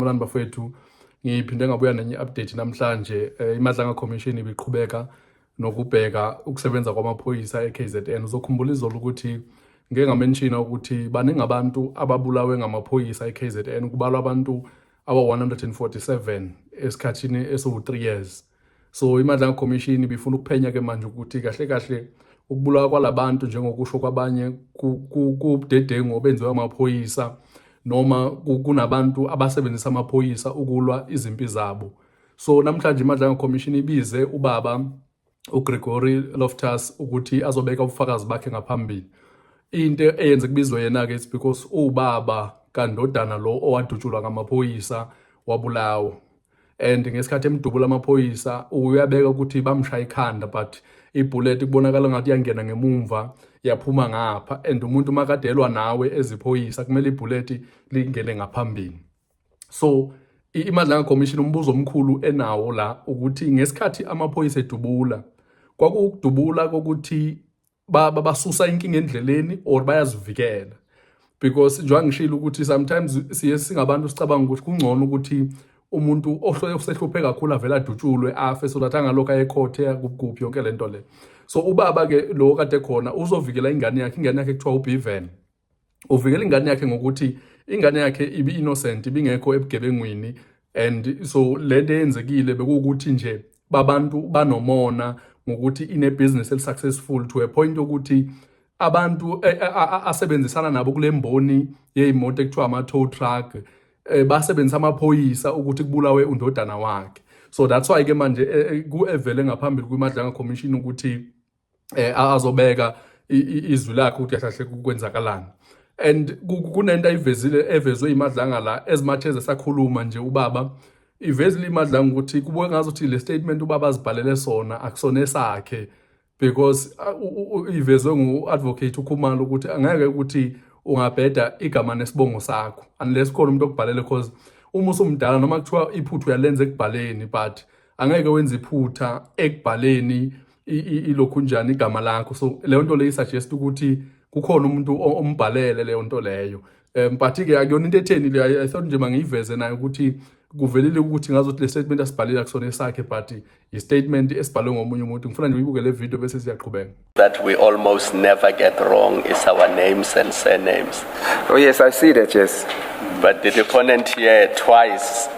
Sanibonani bafowethu, ngiphinde ngabuya nenye i-update namhlanje. IMadlanga Commission ibiqhubeka nokubheka ukusebenza kwamaphoyisa e-KZN. Uzokhumbula izolo ukuthi ngike ngamenshina ukuthi baningi abantu ababulawe ngamaphoyisa e-KZN, kubalwa abantu aba-147 esikhathini esiwu-3 years. So iMadlanga Commission ibifuna ukuphenya ke manje ukuthi kahle kahle ukubulawa kwalabantu njengokusho kwabanye kubudedengu obenziwa amaphoyisa noma kunabantu abasebenzisa amaphoyisa ukulwa izimpi zabo. So namhlanje iMadlanga Commission ibize ubaba uGregory Loftus ukuthi azobeka ubufakazi bakhe ngaphambili. Into eyenze kubizwe yena-ke, it's because ubaba kandodana lo owadutshulwa ngamaphoyisa wabulawa, and ngesikhathi emdubula amaphoyisa uyabeka ukuthi bamshaya ikhanda, but ibullet kubonakala ngathi yangena ngemumva yaphuma ngapha, and umuntu makadelwa nawe eziphoyisa kumele ibullet lingene ngaphambili. So iMadlanga Commission, umbuzo omkhulu enawo la ukuthi ngesikhathi amaphoyisa edubula, kwakukudubula kokuthi basusa inkinga endleleni or bayazivikela? Because njengoba ngishilo ukuthi sometimes siye singabantu sicabanga ukuthi kungcono ukuthi umuntu osehluphe kakhulu avele adutshulwe afe so that angalokhu ayekhothe kuphi yonke lento le. So ubaba ke lo kade khona uzovikela ingane yakhe, ingane yakhe kuthiwa uBiven. Uvikela ingane yakhe ngokuthi ingane yakhe ibi innocent, ibingekho ebugebengwini, and so lento eyenzekile bekuwukuthi nje babantu banomona ngokuthi ine-business eli-successful to a point yokuthi abantu asebenzisana nabo kule mboni yey'moto ekuthiwa ama-tow truck basebenzisa amaphoyisa ukuthi kubulawe undodana wakhe. So that's why ke manje ku-evele ngaphambili kwiMadlanga Commission ukuthi azobeka izwi lakhe ukuthi kahle kahle kwenzakalani. And kunento ayivezile evezwe iMadlanga la, as much as esakhuluma nje ubaba, ivezile iMadlanga ukuthi kubuke ngazuthi le statement ubaba azibhalele sona akusona esakhe, because ivezwe ngu-advocate uKhumalo ukuthi angeke ukuthi ungabheda igama nesibongo sakho unless khona umuntu okubhalele, cause uma usumdala, noma kuthiwa iphutha uyalenza ekubhaleni, but angeke wenze iphutha ekubhaleni ilokhunjani igama lakho. So leyo nto leyo isuggest ukuthi kukhona umuntu ombhalele leyo nto leyo. But ke akuyona into etheni le. I thought nje mangiyiveze nayo ukuthi kuvelile ukuthi ngazothi le statement asibhalile akusona esakhe, but i-statement esibhalwe ngomunye umuntu. Ngifuna nje uyibuke le video bese siyaqhubeka. That we almost never get wrong is our names and surnames. Oh, yes, I see that, yes. But the deponent here twice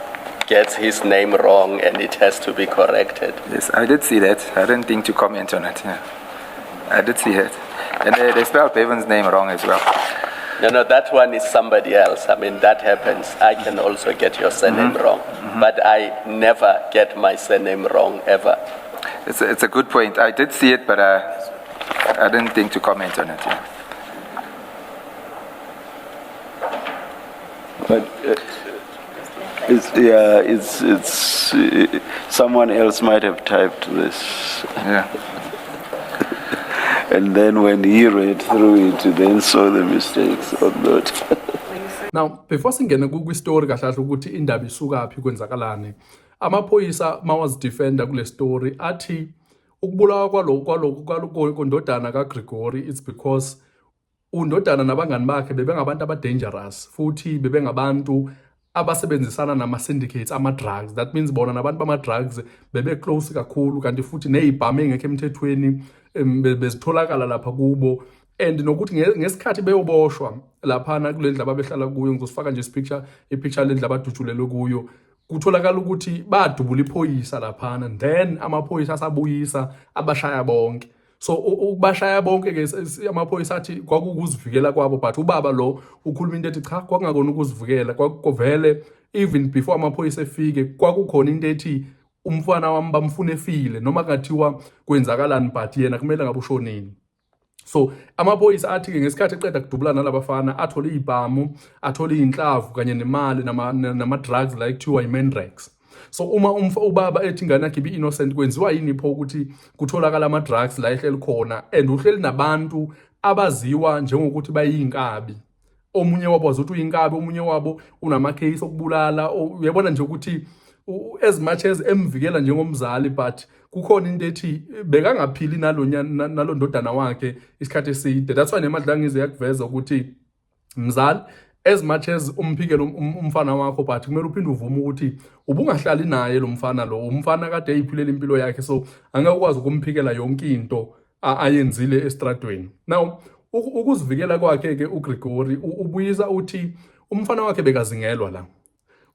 gets his name wrong and it has to be corrected. Yes, I did see that. I didn't think to comment on it. Yeah. I did see it. And they spelled Bevan's name wrong as well. No, that one is somebody else. I mean, that happens. I can also get your surname wrong. But I never get my surname wrong, ever. It's a good point. I did see it, but I didn't think to comment on it. Yeah. But it's yeah, it's someone else might have typed this, and then when he read through it, he then saw the mistakes on that. Now, before singene kwi-story kahle kahle ukuthi indaba isukaphi, kwenzakalani, amaphoyisa mawazidefenda kule story athi ukubulawa kwalo kondodana kaGregory, it's because undodana nabangani bakhe bebengabantu aba-dangerous futhi bebengabantu abasebenzisana nama-syndicates ama-drugs. That means bona nabantu bama-drugs bebe-close kakhulu, kanti futhi ney'bhamu ey'ngekho emthethweni bezitholakala lapha kubo. And nokuthi ngesikhathi beyoboshwa laphana kule ndlu ababehlala kuyo, ngizosifaka nje isipicture, ipicture lendlu abadutshulelwe kuyo, kutholakala ukuthi badubula iphoyisa laphana, then amaphoyisa asabuyisa abashaya bonke. So ukubashaya bonke ke amaphoyisa athi kwakukuzivikela kwabo, but ubaba lo ukhuluma into ethi cha, kwakungakona ukuzivikela, kwakuvele even before amaphoyisa efike kwakukhona into ethi umfana wami bamfuna efile, noma kungathiwa kwenzakalani, but yena kumele ngabe ushonile. So amaphoyisa athi-ke ngesikhathi eqeda kudubula nalabafana, athole iy'bhamu, athole iy'nhlavu kanye nemali nama-drugs la ekuthiwa i-Mandrax. So uma ubaba ethi ingane yakhe ibi-innocent, kwenziwa yini pho ukuthi kutholakala ama-drugs la ehleli khona, and uhleli nabantu abaziwa njengokuthi bayiy'nkabi? Omunye wabo wazi ukuthi uyinkabi, omunye wabo unama-case okubulala. Uyabona nje ukuthi as much as emvikela njengomzali, but kukhona into ethi bekangaphili nalo ndodana wakhe isikhathi eside. That's why neMadlanga ize yakuveza ukuthi mzali As much as umphikele umfana wakho, but kumele uphinde uvume ukuthi ubungahlali naye lo mfana lo. Umfana kade eyiphilela impilo yakhe, so angeke ukwazi ukumphikela yonke into ayenzile estradweni. Now, ukuzivikela kwakhe ke uGregory, ubuyisa uthi umfana wakhe bekazingelwa la.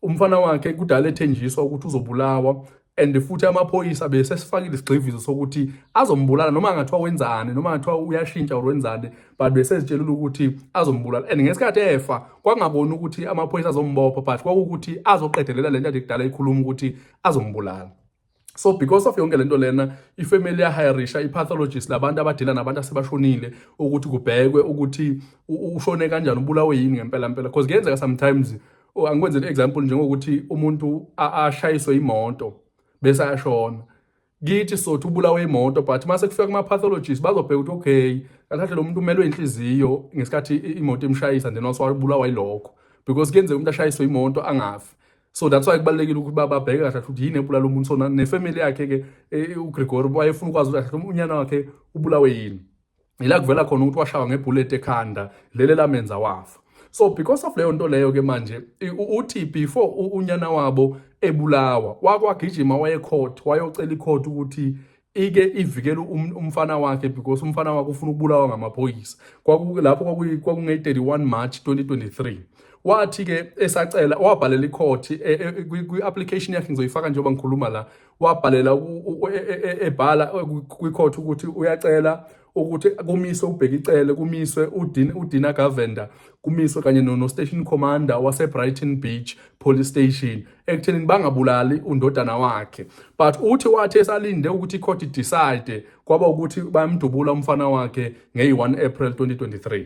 Umfana wakhe kudala ethenjiswa ukuthi uzobulawa, and futhi amaphoyisa besesifakile isigxivizo sokuthi azombulala noma ngathiwa wenzani, noma ngathiwa uyashintsha or wenzani, but besezitshelile ukuthi azombulala. And ngesikhathi efa kwakungaboni ukuthi amaphoyisa azombopha, but kwakuwukuthi azoqedelela lento ade kudala ikhuluma ukuthi azombulala. So because of yonke lento lena, ifamily yahirisha i-pathologist, labantu abadila nabantu asebashonile, ukuthi kubhekwe ukuthi ushone kanjani, ubulawe yini ngempela mpela, because kuyenzeka sometimes, angikwenzele example, njengokuthi umuntu ashayiswe imoto bese ayashona. Kithi sothi ubulawe imoto, but mase kufika kuma-pathologist bazobheka ukuthi okay, kahle lo muntu umelwe inhliziyo ngesikhathi imoto imshayisa, then wasewabulawa yilokho, because kuyenzeka umuntu ashayiswe imoto angafi. So that's why kubalulekile ukuthi babheke kahle ukuthi yini ebulala umuntu. So nefamily yakhe-ke, uGregory wayefuna ukwazi ukuthi kahle unyana wakhe ubulawe yini. Ila kuvela khona ukuthi washawa ngebullet ekhanda, lele lamenza wafa. So because of leyo nto leyo-ke manje, uthi before unyana wabo ebulawa, wakwagijima waye court, wayocela icourt ukuthi ike ivikele umfana wakhe, because umfana wakhe ufuna ukubulawa ngamaphoyisa. Kwakulapho kwakunge-31 March 2023. Wathi-ke esacela, wabhalela icourt kwi-application yakhe, ngizoyifaka njengoba ngikhuluma la, wabhalela ebhala kwi-court ukuthi uyacela ukuthi kumiswe uBheki Cele, kumiswe uDina Govender, kumiswe kanye no-station commander wase-Brighton Beach Police Station ekuthenini bangabulali undodana wakhe. But uthi wathi esalinde ukuthi icourt decide, kwaba ukuthi bayamdubula umfana wakhe ngeyi-1 April 2023.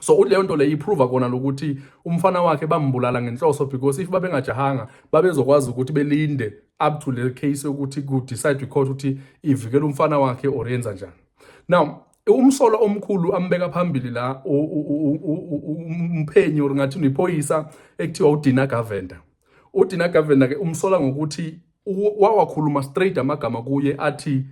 So leyo nto leyo iprova kona lokuthi umfana wakhe bambulala ngenhloso, because if babengajahanga babezokwazi ukuthi belinde up to le case yokuthi ku-decide icourt ukuthi ivikele umfana wakhe or yenza njani. Now, umsolo omkhulu ambeka phambili la umphenyi, or ngathi iphoyisa ekuthiwa uDina Govender. UDina Govender ke umsola ngokuthi wawakhuluma straight amagama kuye athi,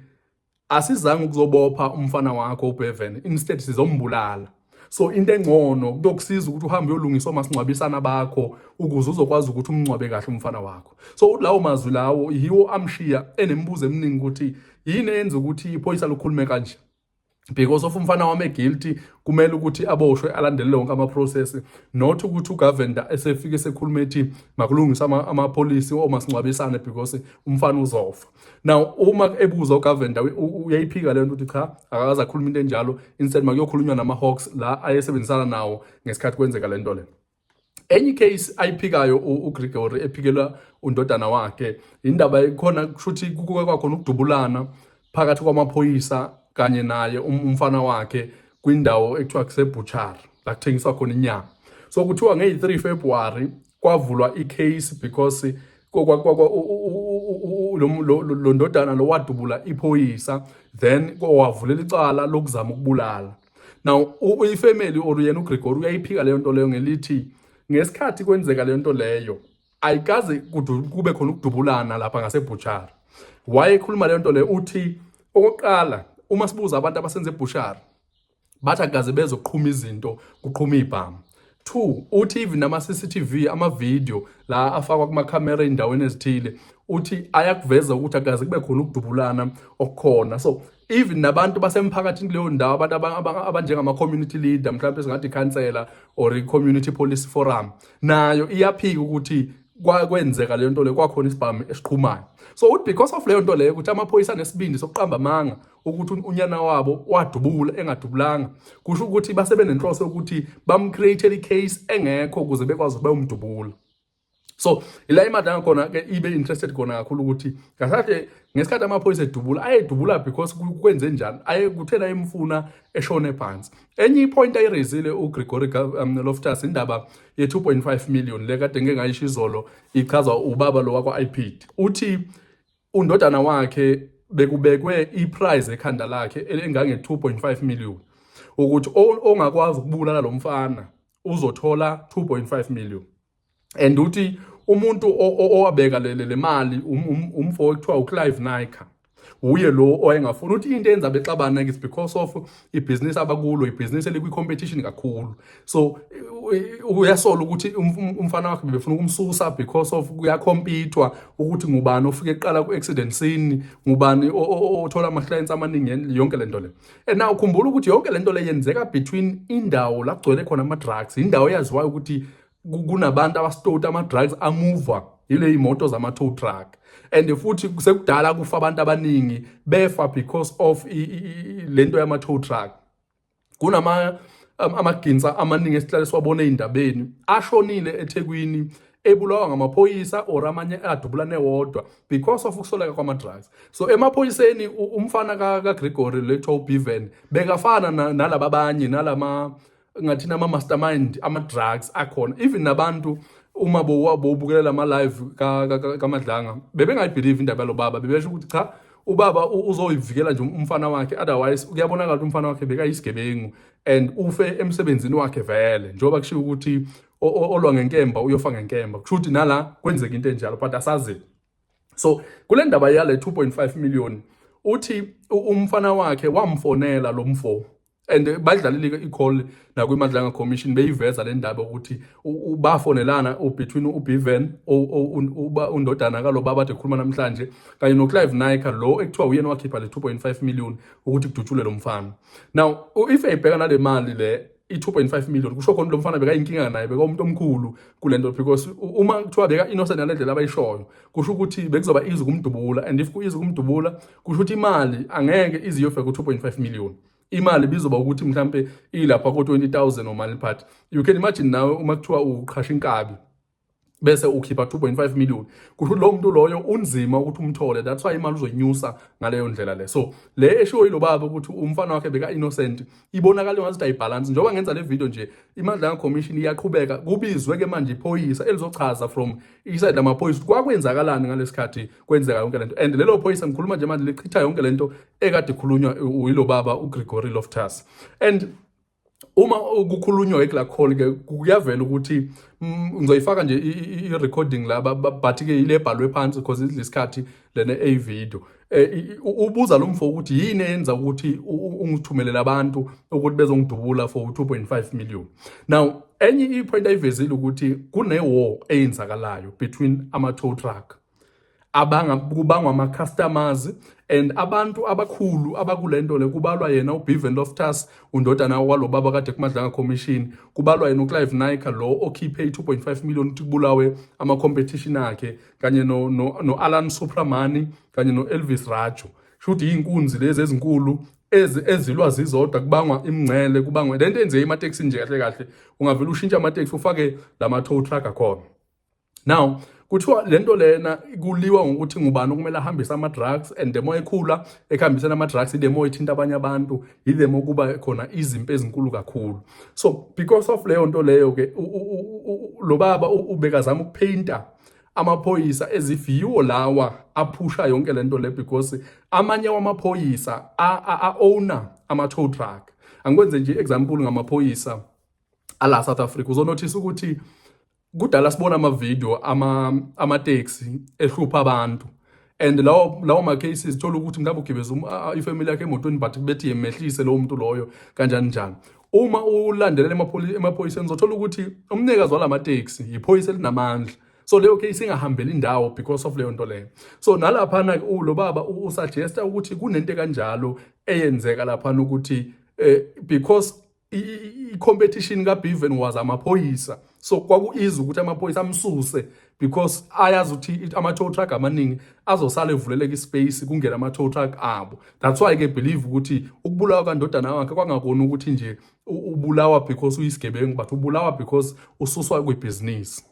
"Asizange ukuzobopha umfana wakho uBevan, instead sizombulala. So into engcono kuyokusiza ukuthi uhambe uyolungisa omasingcwabisana bakho ukuze uzokwazi ukuthi umngcwabe kahle umfana wakho." So lawo mazwi lawo yiwo amshiya enemibuzo eminingi ukuthi yini eyenza ukuthi iphoyisa likhulume kanje, because of umfana wami guilty, kumele ukuthi aboshwe, alandelele wonke ama-process, not ukuthi uGovender esefike esekhuluma ethi makulungiswe amapolisi omasingcwabisane because umfana uzofa. Now, uma ebuza uGovender, uyayiphika leyo nto, ukuthi cha, akakaze akhuluma into enjalo, instead makuyokhulunywa nama-Hawks la ayesebenzisana nawo ngesikhathi kwenzeka le nto le. Enye icase ayiphikayo uGregory ephikelwa undodana wakhe, indaba ikhona kushuthi kuke kwakhona ukudubulana phakathi kwamaphoyisa kanye naye umfana wakhe kwindawo ekuthiwa kusebutchery la kuthengiswa khona inyama. So kuthiwa ngeyi-3 February kwavulwa icase because lo ndodana lo wadubula iphoyisa, then wavulela icala lokuzama ukubulala. Now, ifamily or yena uGregory uyayiphika leyo nto leyo ngelithi ngesikhathi kwenzeka leyo nto leyo ayikaze kube khona ukudubulana lapha ngasebutchery. Wayekhuluma leyo nto leyo, uthi okokuqala uma sibuza abantu abasenze ebutchery bathi akaze bezoqhuma izinto, kuqhuma ibhamu. Two, uthi even nama-CCTV, ama-video la afakwa kumakhamera ey'ndaweni ezithile, uthi ayakuveza ukuthi akaze kube khona ukudubulana okukhona. So even nabantu basemphakathini kuleyo ndawo, abantu abanjengama-community leader, mhlawumbe singathi ikhansela or i-community police forum, nayo iyaphika ukuthi kwenzeka leyo nto leyo, kwakhona isibhamu esiqhumayo. So uthi because of leyo nto leyo, ukuthi amaphoyisa anesibindi sokuqamba amanga ukuthi unyana wabo wadubula engadubulanga, kusho ukuthi base benenhloso yokuthi bamcreate i-case engekho ukuze bekwazi ukuthi bayomdubula. So ila iMadlanga khona ke ibe interested khona kakhulu ukuthi kahle ngesikhathi amaphoyisa edubula, ayedubula because kwenze njani, aye kuthena emfuna eshone phansi. Enye ipoint ayiraisile uGregory Loftus, indaba ye-2.5 million le kade ngeke ngayisho izolo, ichazwa ubaba lo wakwa-IPID. Uthi undodana wakhe bekubekwe iprice ekhanda lakhe engange 2.5 million, ukuthi ongakwazi ukubulala lo mfana uzothola 2.5 million. And uthi umuntu owabeka le mali umfo ekuthiwa uClive Naicker. Uye lo owayengafuni ukuthi into enza bexabana is because of ibhizinisi abakulo, ibhizinisi elikwi-competition kakhulu. So uyasola ukuthi umfana wakhe bebefuna ukumsusa because of kuya-compete-wa ukuthi ngubani ofike kuqala ku-accident scene, ngubani othola ama-clients amaningi, yonke lento le. And now khumbula ukuthi yonke lento le yenzeka between indawo la kugcwele khona ama-drugs, indawo eyaziwayo ukuthi kunabantu abastota ama-drugs amuva yile imoto zama-tow truck, and futhi sekudala kufa abantu abaningi befa because of lento yama-tow truck. Kunama amaginsa amaningi esihlale siwabona ey'ndabeni ashonile eThekwini ebulawa ngamaphoyisa or amanye adubulane wodwa because of ukusoleka kwama-drugs. So emaphoyiseni umfana kaGregory le kuthiwa uBevan bekafana nalaba abanye, nalama ngathina ama-mastermind ama-drugs akhona. Even nabantu uma bowubukelela ama-live kaMadlanga bebengayi-believe indaba yalo baba, bebesho ukuthi cha, ubaba uzoyivikela nje umfana wakhe, otherwise kuyabonakala ukuthi umfana wakhe bekayisigebengu and ufe emsebenzini wakhe vele, njengoba kushiwo ukuthi olwa ngenkemba uyofa ngenkemba. Kusho ukuthi nala kwenzeka into enjalo, but asazi. So kule ndaba yale 2.5 million, uthi umfana wakhe wamfonela lo mfo and badlalile i-call nakwiMadlanga Commission, beyiveza le ndaba ukuthi bafonelana between uBevan, undodana kalo baba ade ekhuluma namhlanje, kanye noClive Naicker lo ekuthiwa uyena wakhipha le 2.5 million ukuthi kudutshulwe lo mfana. Now if eyibheka nale mali le i-2.5 million, kusho khona lo mfana bekayinkinga naye, beka umuntu omkhulu kule nto, because uma kuthiwa beka innocent ngale ndlela abayishoyo, kusho ukuthi bekuzoba easy ukumdubula, and if ku-easy ukumdubula, kusho ukuthi imali angeke ize iyofika ku-2.5 million. Imali bizoba ukuthi mhlambe ilapha ko-20 000 or mali, but you can imagine nawe uma kuthiwa uqhasha inkabi bese ukhipha 2.5 million, kusho ukuthi lowo muntu loyo unzima ukuthi umthole. That's why imali uzoyinyusa ngaleyo ndlela le. So le eshiwo yilo baba ukuthi umfana wakhe beka innocent ibonakala ngathi ayi-balance. Njengoba ngenza le video nje, iMadlanga Commission iyaqhubeka, kubizwe ke manje iphoyisa elizochaza from i-side lamaphoyisa ukuthi kwakwenzakalani ngalesikhathi kwenzeka yonke lento, and lelo phoyisa ngikhuluma nje manje lichitha yonke lento ekade ikhulunywa uyilo baba uGregory Loftus. And uma kukhulunywa ekula call ke, kuyavela ukuthi ngizoyifaka nje i-recording la, but ke ile ebhalwe phansi because idla isikhathi lena eyi-video. Ubuza lo mfo ukuthi yini eyenza ukuthi ungithumelele abantu ukuthi bezongidubula for 2.5 million. Now enye i-point ayivezile ukuthi kune-war eyenzakalayo between ama-tow truck abanga kubangwa ama-customers and abantu abakhulu abakulento le. Kubalwa yena uBevan Loftus, undodana walo baba kade kuMadlanga Commission, kubalwa yena uClive Naicker lo okhiphe i-2.5 million ukuthi kubulawe ama-competition akhe, kanye no Alan Supramani kanye no Elvis Rajo. Shuthi iy'nkunzi lezi ezinkulu ezilwa zizodwa, kubangwa imingcele, kubangwa lento enzeke ematekisini nje. Kahle kahle ungavele ushintshe amateksi ufake lama tow truck akhona. Now kuthiwa lento lena kuliwa ngokuthi ngubani okumele ahambise ama-drugs, and the more ekhula ekuhambiseni ama-drugs, the more ithinta abanye abantu, the more kuba khona izimpi ezinkulu kakhulu. So because of leyo nto leyo ke, lo baba ubekazama uku-paint-a amaphoyisa as if yiwo lawa aphusha yonke lento le, because amanye wamaphoyisa a-owner ama-tow truck. Angikwenze nje example ngamaphoyisa ala South Africa. Uzo-notice ukuthi kudala sibona ama-video amateksi ehlupha abantu, and lawo ma cases thola ukuthi mhlawumbe ugibeza ifamily yakhe emotweni, but bethi yemehlise lowo muntu loyo kanjani njani. Uma ulandelela emaphoyiseni, uzothola ukuthi umnikazi walamateksi iphoyisa elinamandla, so leyo case ingahambeli indawo because of leyo nto leyo. So nalaphana lo baba u-suggesta ukuthi kunento kanjalo eyenzeka laphana, ukuthi because i-competition kaBevan was amaphoyisa, so kwaku-easy ukuthi amaphoyisa amsuse because ayazi ukuthi ama-tow truck amaningi azosala evuleleka i-space kungena ama-tow truck abo. That's why ke believe ukuthi ukubulawa kandodana wakhe kwangakona ukuthi nje ubulawa because uyisigebengu, but ubulawa because ususwa kwibhizinisi.